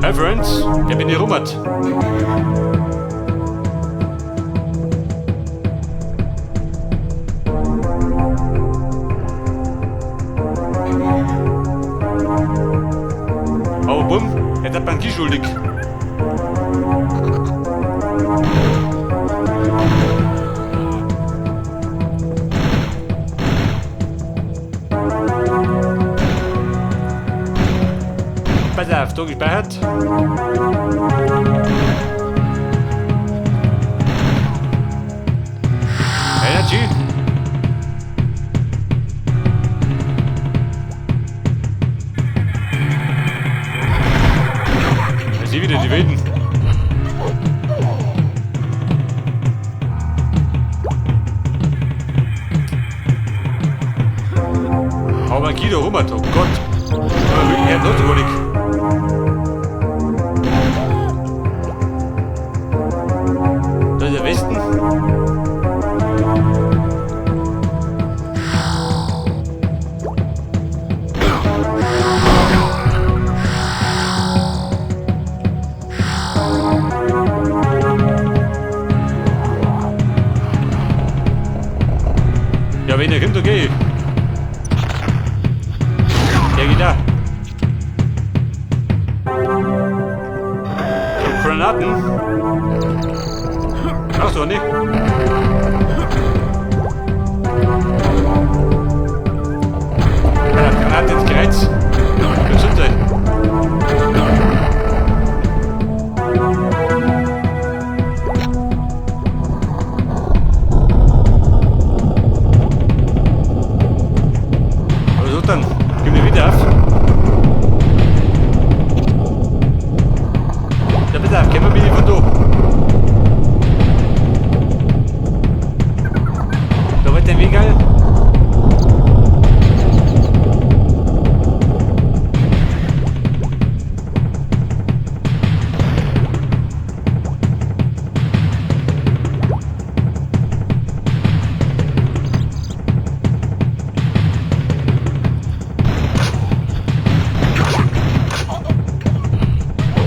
Hi friends, ich bin die Robert. Aber bumm, er hat Banki schuldig. Pass auf, da gespeichert. Energy. Da sehe wieder die Wilden. Aber ein Kilo rum, oh Gott. Aber wirklich notwendig. Da ist der Westen. Ja, wenn er kommt, okay. Der geht da. Granaten. Ach so, ne? Ja, Granate ins Kreuz. Gesundheit. Aber so dann, gib mir wieder auf. Ja, bitte, kommen wir von da. Da wird der Weg ein.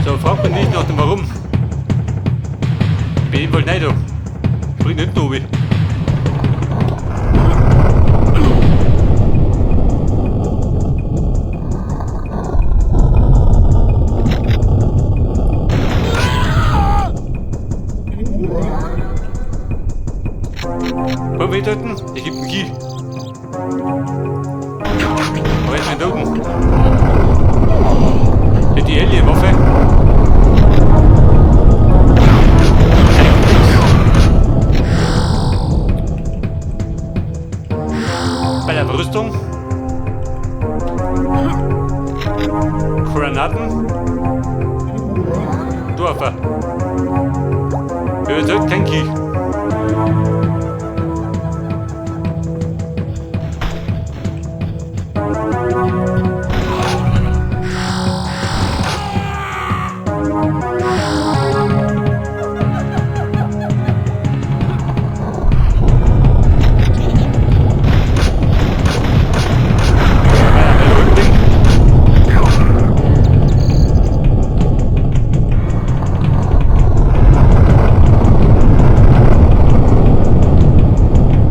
So, fragt man nicht nach dem Warum. Bin ich wohl nicht da. Spring hinten oben. Wollen wir töten? Ich geb einen Kiel. Aber jetzt mein Toten. Die Alien-Waffe. Bei der Rüstung. Granaten. Dorfer. Überzeugt kein Kiel.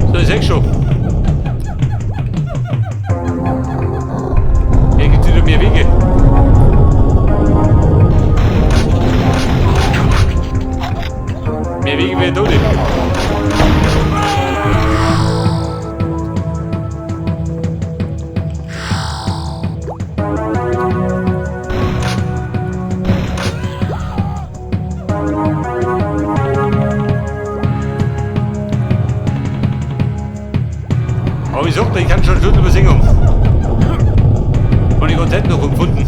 So, ich seh schon. Hier gibt's wieder mehr Wege. Mehr Wege wie da nicht. Aber ich sag dir, ich kann schon Stunden übersingen. Und ich hab Zeit noch gefunden.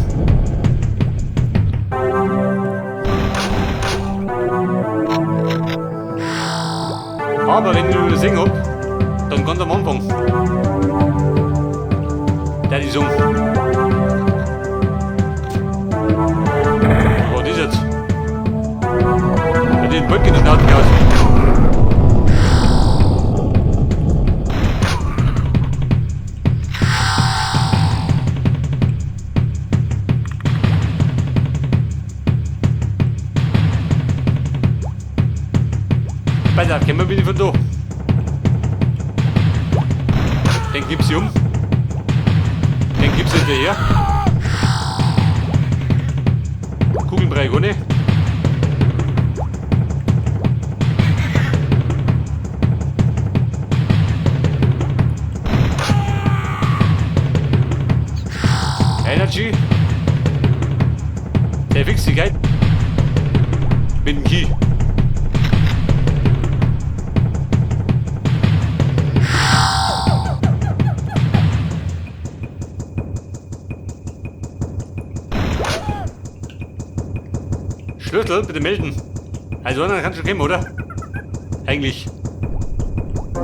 Aber wenn ich nur übersingen hab, dann ganz am Anfang. Der die Song. Was ist jetzt? Hat den Böck in die Schnauze gehauen. Pass auf, kommen wir bitte von da. Den gib's sie um. Den gibt's hinterher. Kugeln brauche ich auch nicht. Energy. Der Fixigkeit. Mit dem Key. Schlüssel, bitte melden. Also, dann kannst du kommen, oder? Eigentlich. Da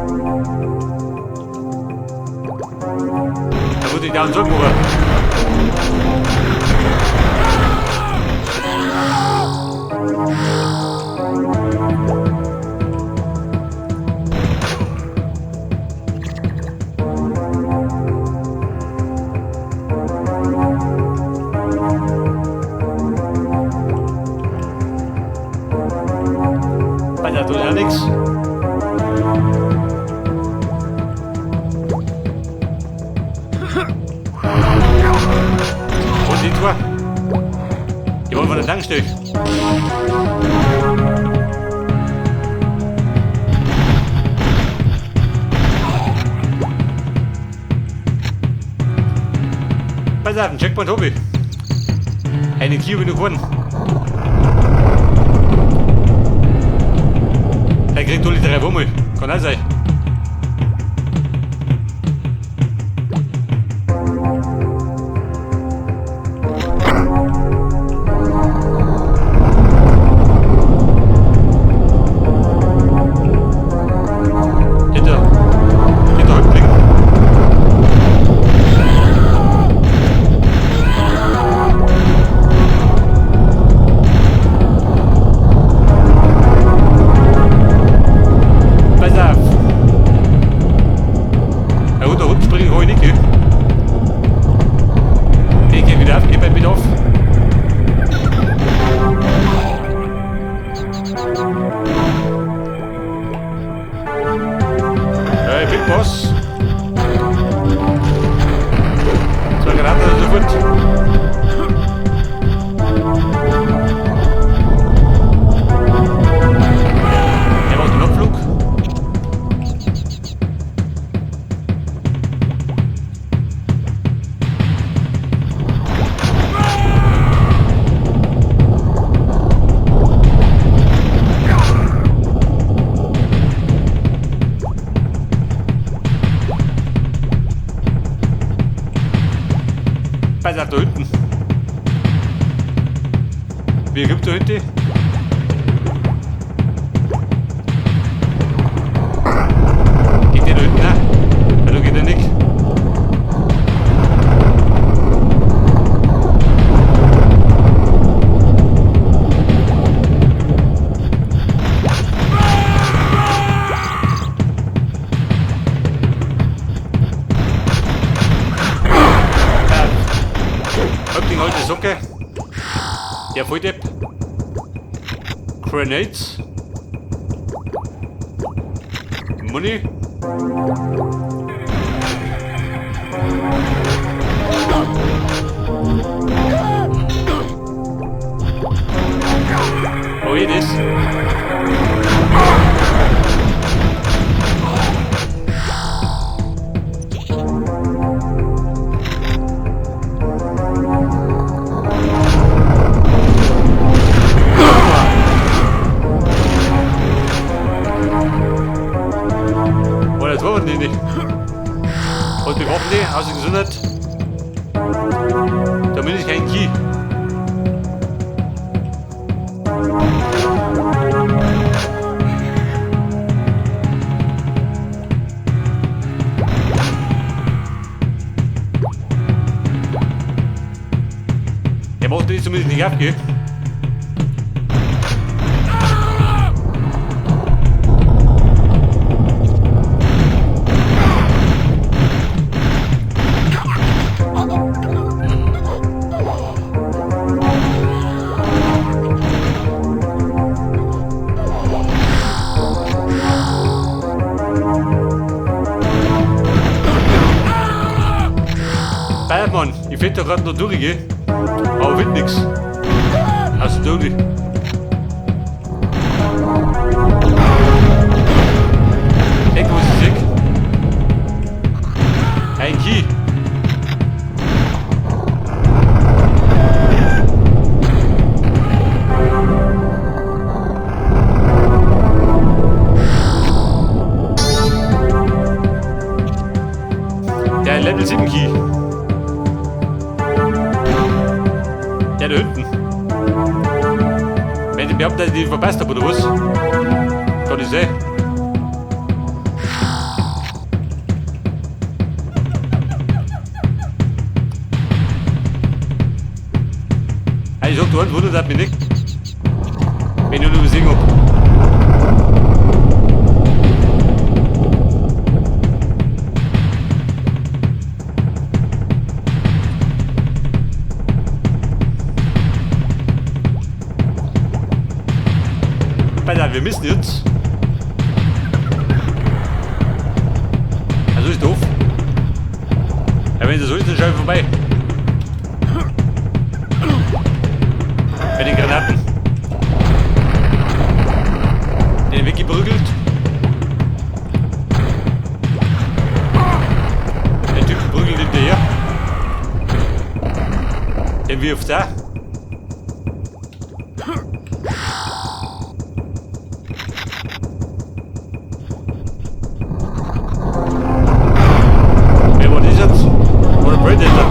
muss ich da und so machen. Da tut ja nichts. Und die Tour. Die wollen von der Tankstelle. Pass auf, ein Checkpoint hab ich. Eine Kio bin ich geworden. Der kriegt alle drei Wummel. Kann auch sein. Hinter Häuptling. Pass auf. Ja gut, da unten springen kann ich nicht, gell? Ich geh wieder auf, geh bei Bedarf. Hey, Big Boss. Zwei Granaten sofort. Er macht den Abflug. Pass auf, da hinten. Wie kommt da hinten? Geht der da hinten auch? Ja, da geht er nicht. Häuptling, alte Socke. Der Volldepp. Grenades. Money. Oh, hier ist. Oh, das wollen die nicht. Und wir brauchen die, außer Gesundheit. Da bin ich kein Key. Der braucht die zumindest nicht abgehen. fährt da gerade noch durch, gell? Aber wird nix. Also durch. Denk, wo ist weg? Ein Key. Der Level 7 Key. Der da hinten. Wenn ich behaupte, dass ich die verpasst habe, oder was? Kann ich sehen. Also ich sag, du wundert mich nicht. Wenn ich nur gesehen hab. Alter, wir müssen jetzt. Also ist doof. Ja, wenn das so ist, dann schau ich vorbei. Bei den Granaten. Den weggeprügelt. Der Typ prügelt hinterher. Den wirft er. Wer war das jetzt? Oder Predator?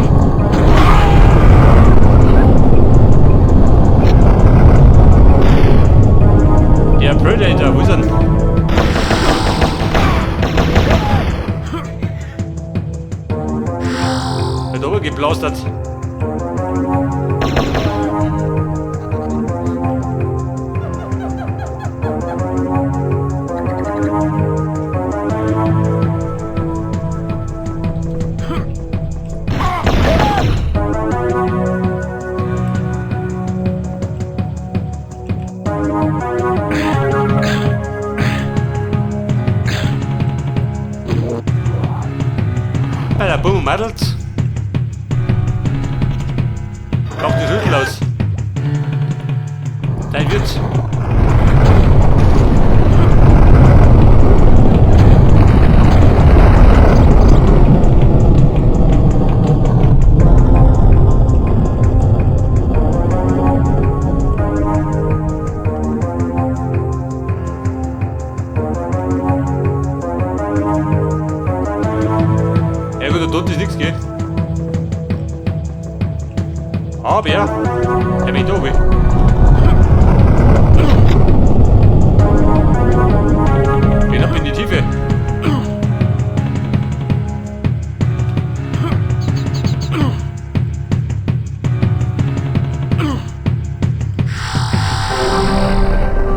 Der Predator, wo ist er denn? Hat aber geblastert. Bei der Bumm Mädels. Mach die Rüttel aus. Dein wird's. Ja gut, da tut ist nichts, gell? Aber ja, der bin ich da, Bin ab in die Tiefe.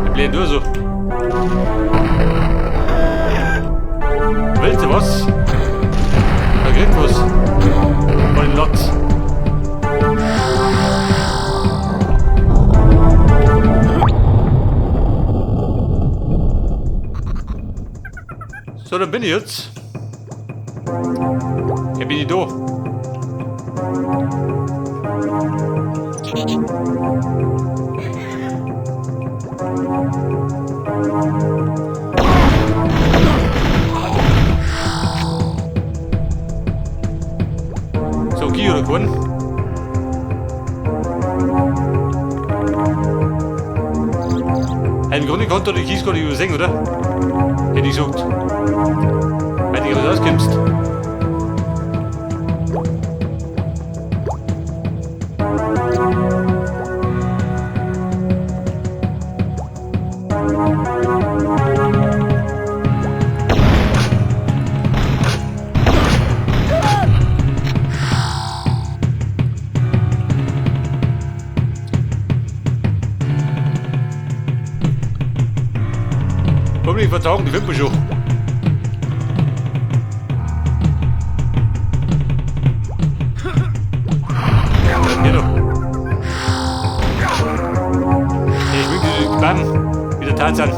Ich bleib nur so. Willst du was? Da kriegt was. Von den Lotz. So, dann bin ich jetzt. Ja, bin ich da. So, Key oder keinen? Im Grunde konnte du die Keys gar nicht übersehen, oder? Hätte ich gesagt. Weil du gerade rauskommst. Hoffentlich verzagen die Wimpel schon. Geh doch. Ich will die Bam, wie der Tarzan.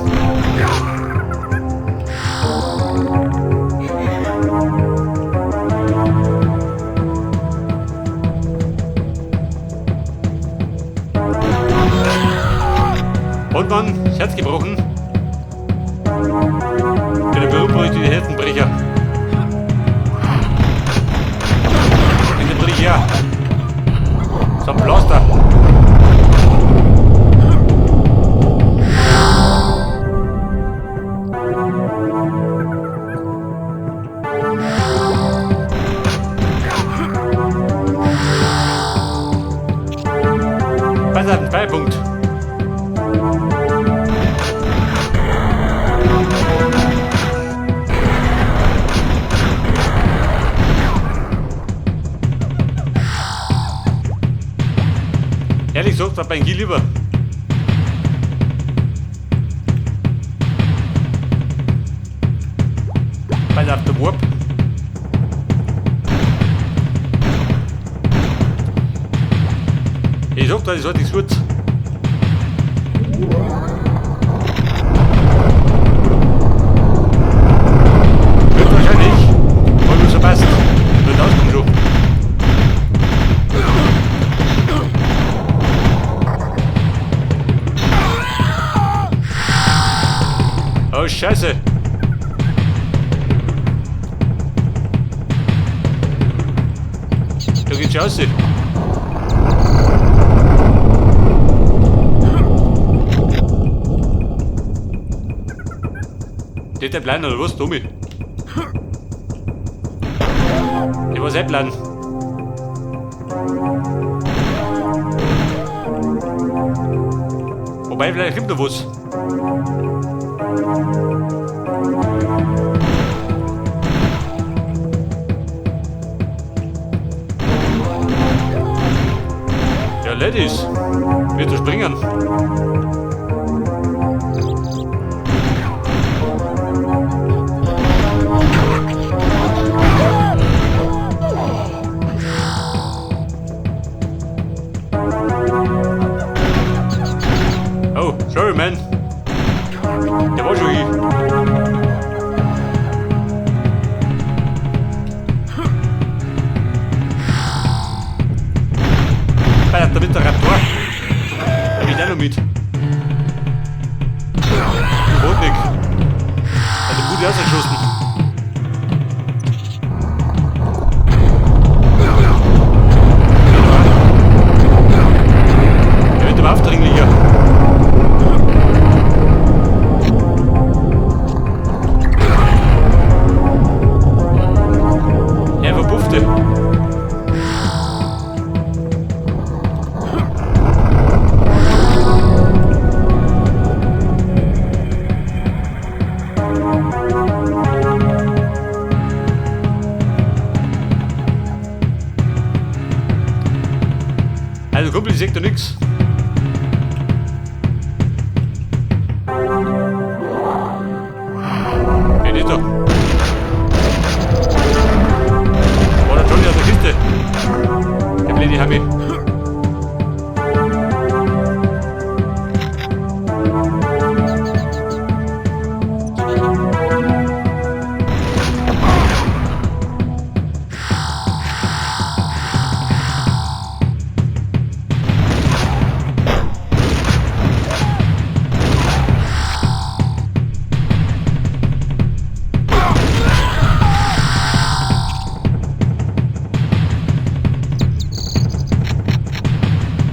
Und Mann, das Herz gebrochen. Bin der berühmt-berüchtigte Herzenbrecher. Bin der Brecher. So ein Blaster. Pass auf den Speicherpunkt. Ehrlich gesagt, war beim Giel lieber. Pass auf der Warp. Ich sag dir, das war nichts gut. Wird wahrscheinlich. Weil du so passt. Wird auskommen schon. Oh Scheiße! Da geht's schon raus. Der der Plan oder was, Tommy? Der war sein Plan. Wobei, vielleicht kommt noch was. Ja, Ladies, wird springen. Oh, sorry, man. Der war schon hier. Bei der Raptor. Da bin ich auch noch mit. Rotnik. Hat er gut ausgeschossen. Der wird aber aufdringlicher. Er verpuffte. Also Kumpel, ich seh da nix. Wer ist da? Oh, der Johnny aus der Kiste. Der blöde Hami.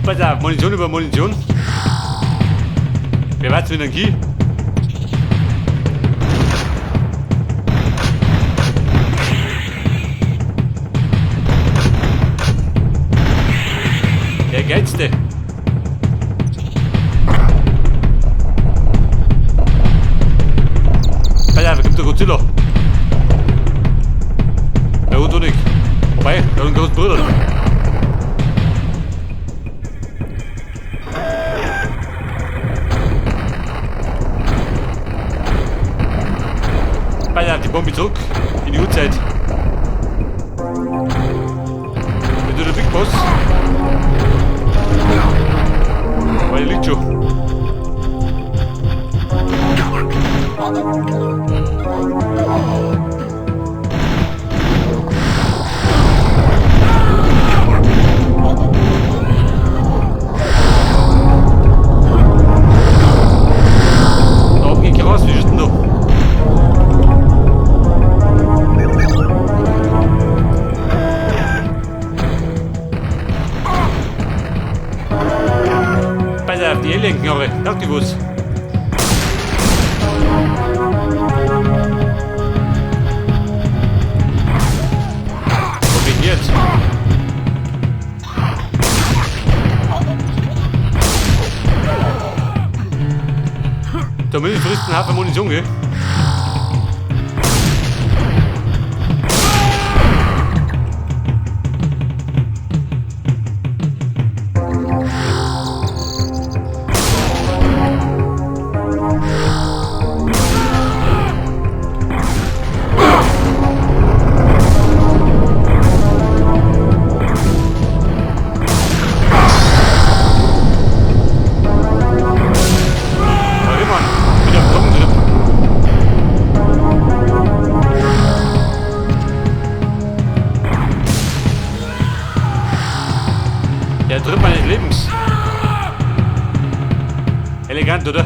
Pass auf, Munition über Munition. Wer weiß mit einem Key? Der geilste. Pass auf, da kommt der Godzilla. Ja gut, nicht. Wobei, der hat einen großen Bruder. Pass auf, die Bombe zurück in die Uhrzeit. Wenn du der Big Boss. Weil der liegt schon. Bei auf die Alien-Knarre. Taugt die was? Wo bin ich jetzt? Der Müll frisst einen Haufen Munition, gell? Aber immer, wieder auf dem Trip. Der Trip meines Lebens. Elegant, oder?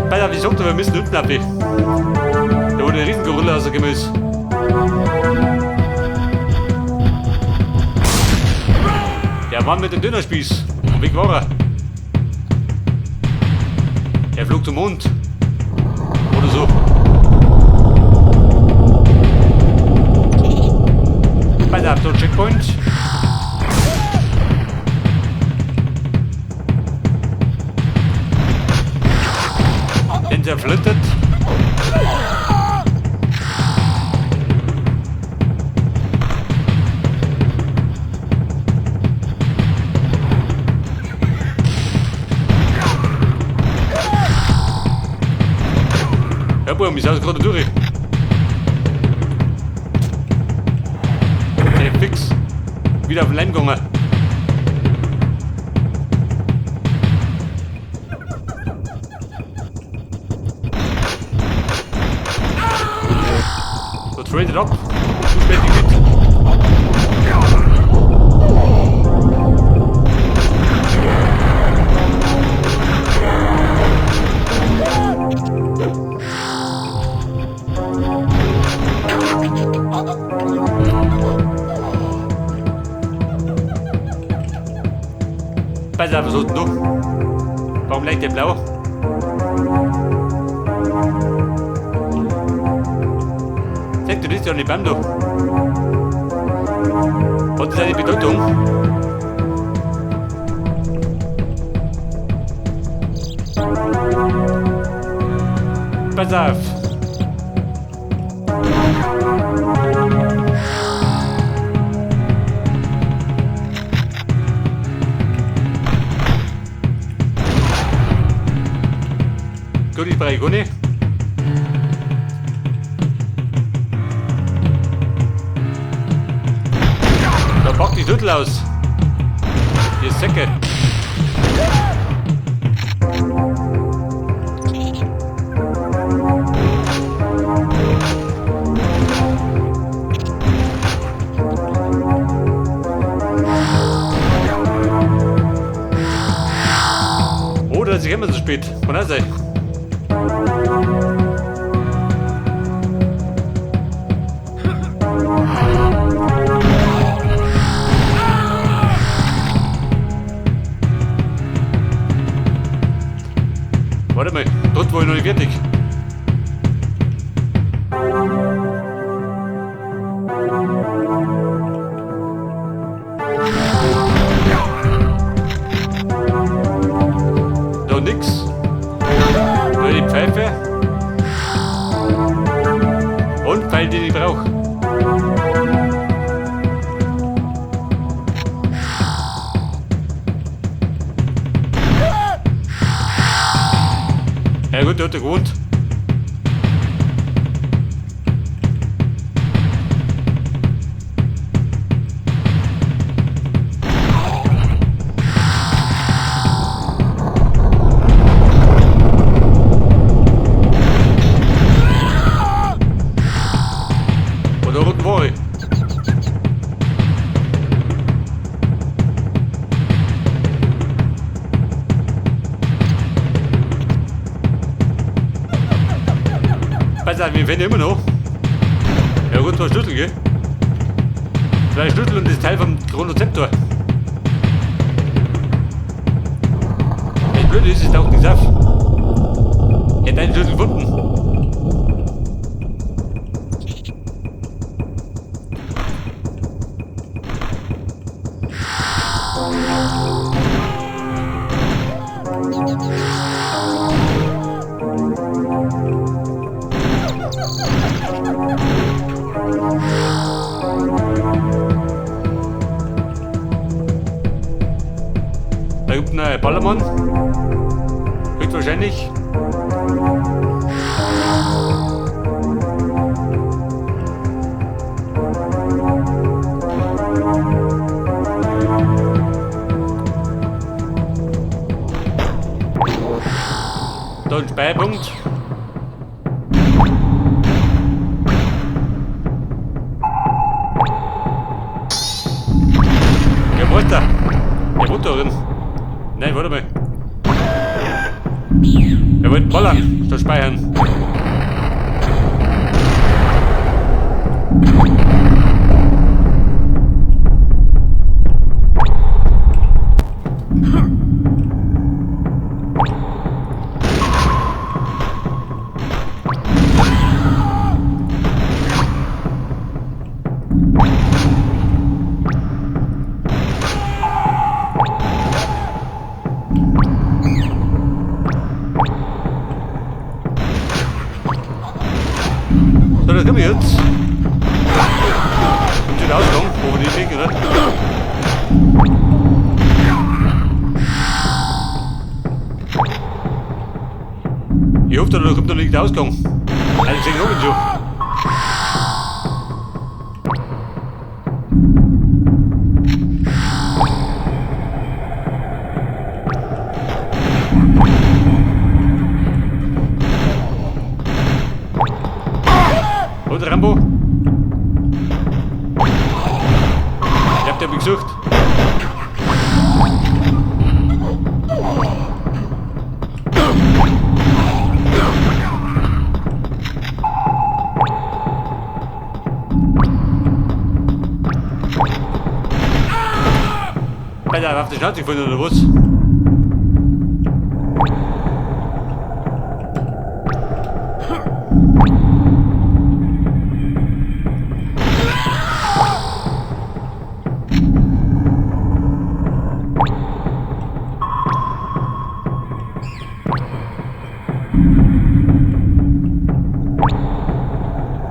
Bei der Vision, wir müssen unten ab. Da wurde ein Riesengorilla rausgekommen ist. Der Mann mit dem Dönerspieß. Und weg war er. Er flog zum Mond. Oder so. Bei der so Checkpoint. Den zerflittert. Ja, Bub, ich saß gerade durch. Der fix. Wieder auf den Leim gegangen. So, traded up. Zu spät die mit. Pass auf, was hast denn du? Warum leuchtet der blau? Sag du, das ist ja nicht Baum da. Hat das eine Bedeutung? Pass auf! Gut, ich brauche gar nicht. Da packt die Dudel aus. Die Säcke. Oder sie immer so spät. Kann auch sein. Warte mal, dort war ich noch nicht fertig. Da nix. Nur die Pfeife. Und Pfeil, den ich brauche. Ja gut, der hat ja gewohnt. Oder unten war ich. Besser, wir finden immer noch. Ja gut, 2 Schlüssel, gell? 2 Schlüssel und das Teil vom Chronozeptor. Wenn blöd ist, es taucht nichts auf. Ich hätte einen Schlüssel gefunden. Da gibt es einen Ballermann. Höchstwahrscheinlich. Da ein Speicherpunkt. Ja, wo ist der? Der wohnt da drin. Nein, warte mal. Er wollte ballern, statt speichern. So, das kommen wir jetzt. Kommt schon der Ausgang, wo wir nicht sehen, oder? Ich hoffe, da kommt noch nicht der Ausgang. Also, ich sehe oben schon. Oder Rambo? Ich hab den gesucht. Alter, auf die Schnauze gefunden oder was?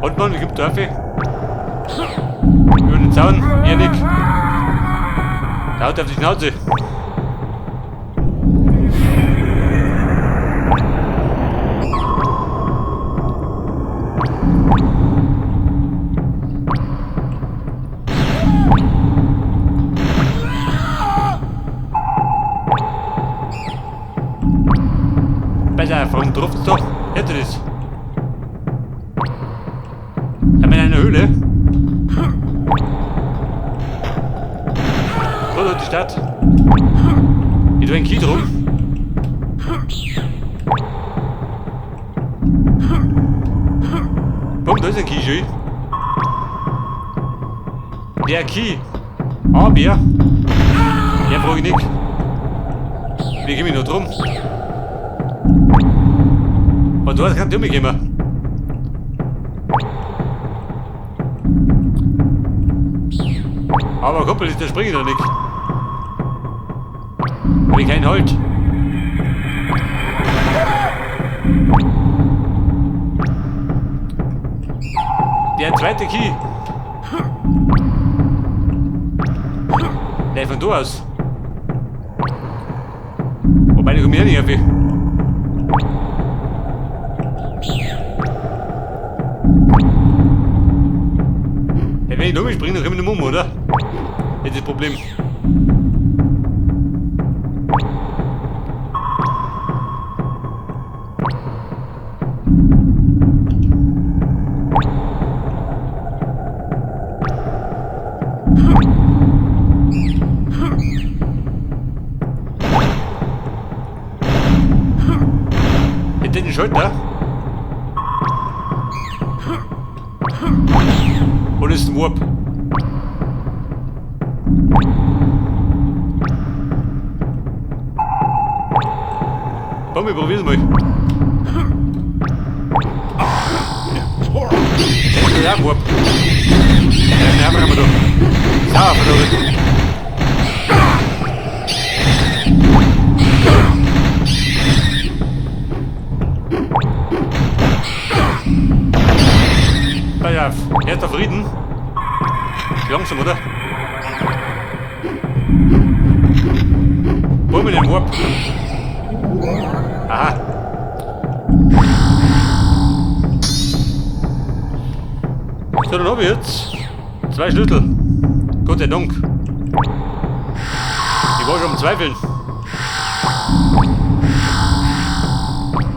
Und man, gibt Dörfe. Über den Zaun, Janik. Da haut auf die Schnauze. Besser, warum tropft's doch? Hätte das. Haben wir in einer Höhle? So, die Stadt. Hier drin Key drum. Bumm, da ist ein Key schön. Der Key. Aber. Ja, frage ich nicht. Wie komme ich noch drum? Aber du hast keinen Dumme gegeben. Aber Kumpel ist der springt noch nicht. Hab ich keinen Halt. Der zweite Key. Der von da aus. Wobei, die kommen ja nicht auf. Hey, wenn ich noch springe, dann kommen wir nicht um, oder? Das ist das Problem. Hätte den Schalter? Und ist ein Warp. Komm, wir probieren's mal. Ja, Warp. Ja, haben wir da. So, verdammt. Pass auf, erster Frieden. Langsam, oder? Hol mir den Warp. Aha. So, dann hab ich jetzt 2 Schlüssel. Gott sei Dank. Ich war schon am Zweifeln.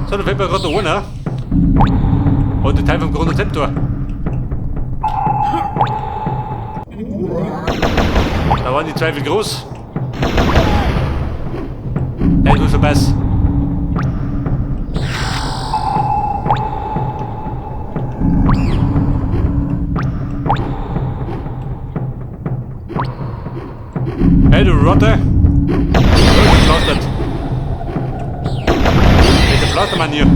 So, dann fällt mir gerade noch einer. Und der Teil vom Chronozeptor. Da waren die Zweifel groß. Nein, du verpass. Hey, du Rotte! Gepflastert. Mit der Pflastermann hier.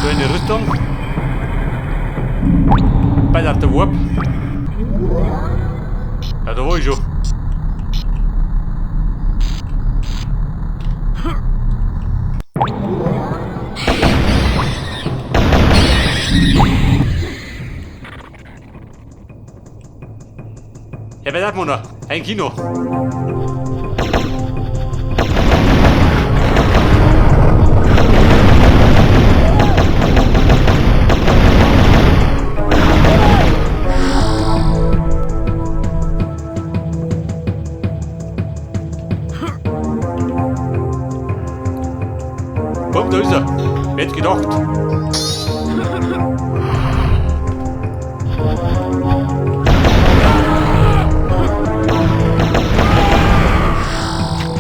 So eine Rüstung. Bei der Warp. Ja, da war ich schon. Ja, wer sagt man da? Ein Kino. Komm, da ist er. Wer hätte gedacht?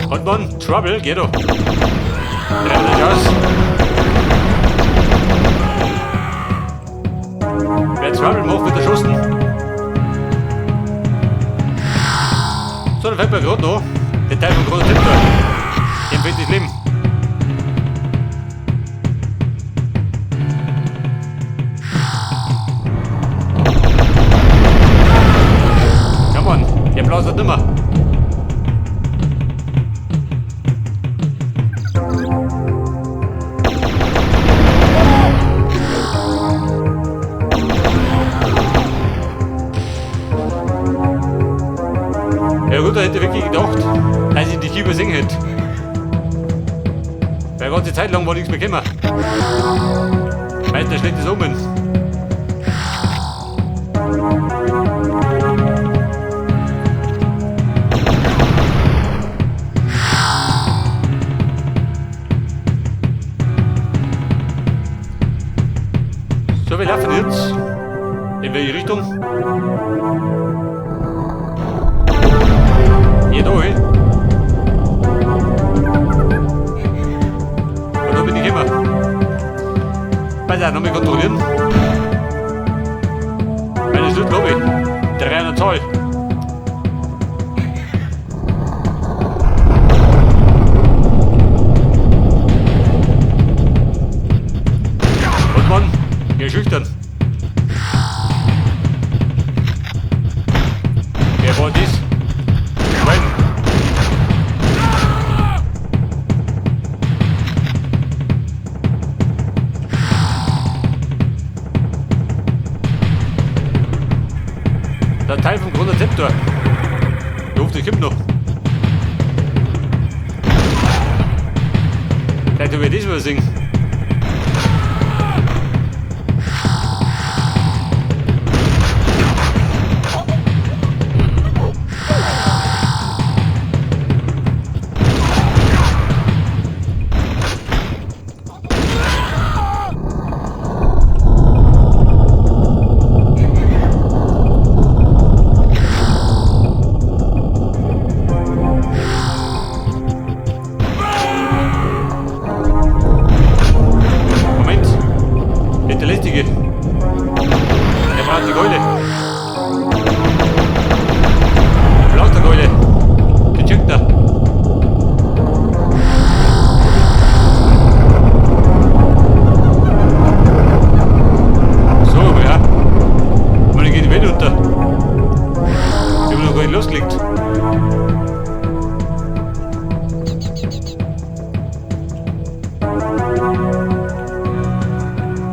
Und man, Trouble, geh doch. Treib dich aus. Wer Trouble macht, wird erschossen. So, dann fällt mir gerade noch der Teil vom Chronozeptor. Den fällt nicht Leben. Come on, der blaust nimmer. Ja gut, da hätte ich wirklich gedacht, dass ich die Kiebe singen hätte. Weil ganze Zeit lang war nichts mehr gekommen. Meist ein schlechtes Omen. So, wir laufen jetzt. In welche Richtung? Hier da hin. Und da bin ich immer. Pass auf, nochmal kontrollieren. Meine Schlüssel hab ich. 300 Zoll. Und Mann, geh schüchtern. Wer war das? Schwein. Der Teil vom Chronozeptor. Ich hoffe, der kommt noch. Vielleicht habe ich das übersehen. Der braucht die Keule. Der braucht die Keule. Die checkt er. So, aber ja. Man geht die Welt unter. Ich hab noch gar nicht losgelegt.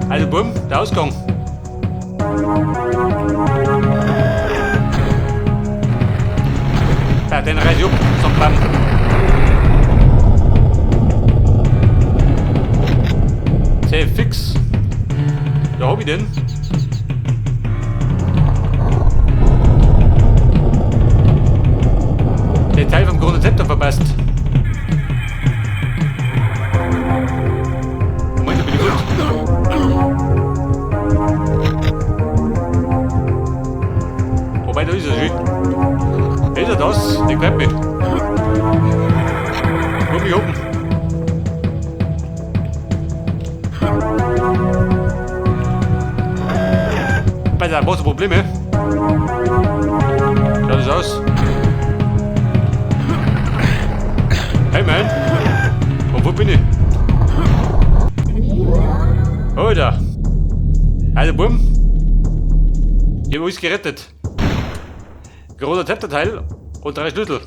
Also bumm, der Ausgang. Ja, den reiß ich ab, zum Bam. Sehr fix. Da hab ich den. Den Teil vom Grünen Zepter verpasst. Moment, da bin ich gut. Wobei, da ist er schon. Ist er das? Der gefällt mir. Wo mich oben. Bei der großen Probleme. Schaut das aus? Hey man! Und wo bin ich? Oh da! Also bumm! Ich hab alles gerettet. Großer Zepterteil und 3 Schlüssel.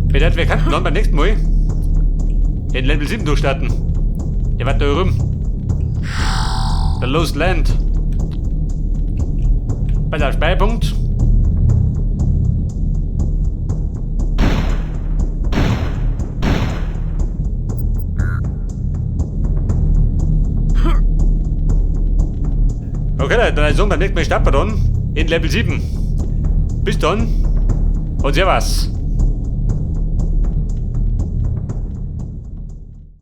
Bedeutet, wir könnten dann beim nächsten Mal den Level 7 durchstarten. Der wird da rum. Der Lost Land. Bei der Speicherpunkt. Okay, dann also beim nächsten Mal starten wir dann in Level 7. Bis dann und servus.